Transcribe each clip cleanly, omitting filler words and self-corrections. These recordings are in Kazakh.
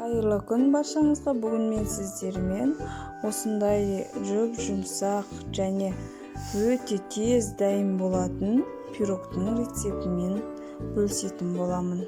Қайырлы күн баршаңызға. Бүгін мен сіздермен осындай жұп-жұмсақ және өте тез дайын болатын пирогтың рецептімен бөлісетін боламын.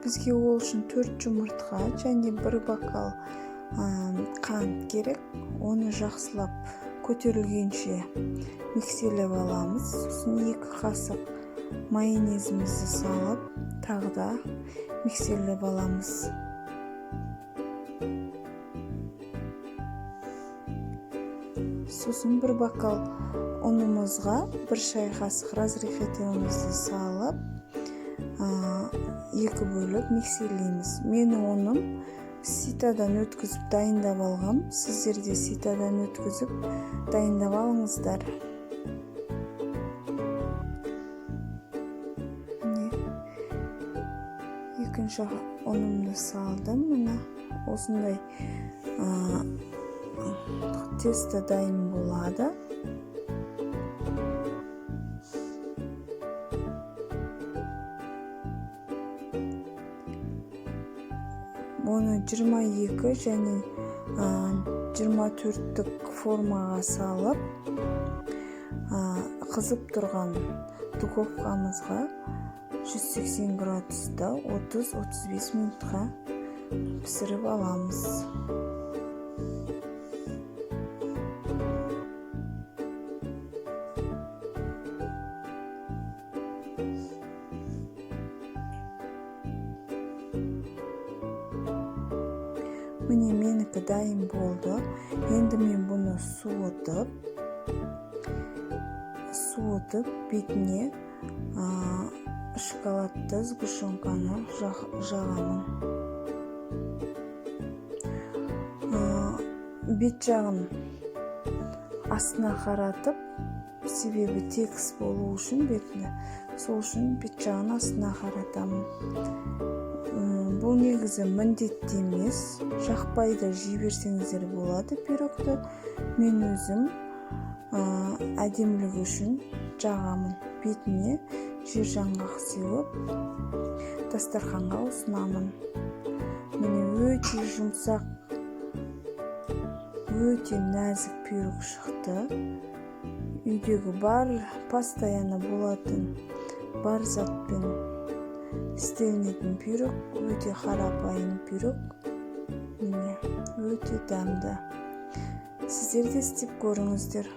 Бізге ол үшін 4 жұмыртқа және 1 бокал қант керек. Оны жақсылап көтерілгенше миксерлеп аламыз. Сосын 2 қасық майонезімізді салып, тағы да миксерлеп аламыз. Сосын 1 бокал ұнымызға 1 шай қасық разрыхлителімізді салып, 2 бөліп миксерлейміз. Менің ұным ситадан өткізіп дайындап алғам. Сіздер де ситадан өткізіп дайындап алыңыздар. Міне, екінші ұнымды салдым. Міне осындай тесто дайын болады. Оны 22 және 24-тік формаға салып, қызып тұрған духовкамызға 180 градуста 30-35 минутқа пісіріп аламыз. Міне, менікі дайын болды. Енді мен бұны суытып бетіне шоколадты сгущенканы жағамын. Бет жағын астына қаратып, себебі тегіс болу үшін бетіне, сол үшін бет жағын астына қаратамын. Бұл негізі міндетті емес, жақпай да жей берсеңіздер болады пирогты. Мен өзім әдемілігі үшін жағамын. Бетіне жер жаңғақ сеуіп, дастарханға ұсынамын. Міне, өте жұмсақ, өте нәзік пирог шықты. Үйдегі бар, постоянно болатын бар затпен істелінетін пирог, өте қарапайым пирог. Міне, өте дәмді. Сіздер де істеп көріңіздер.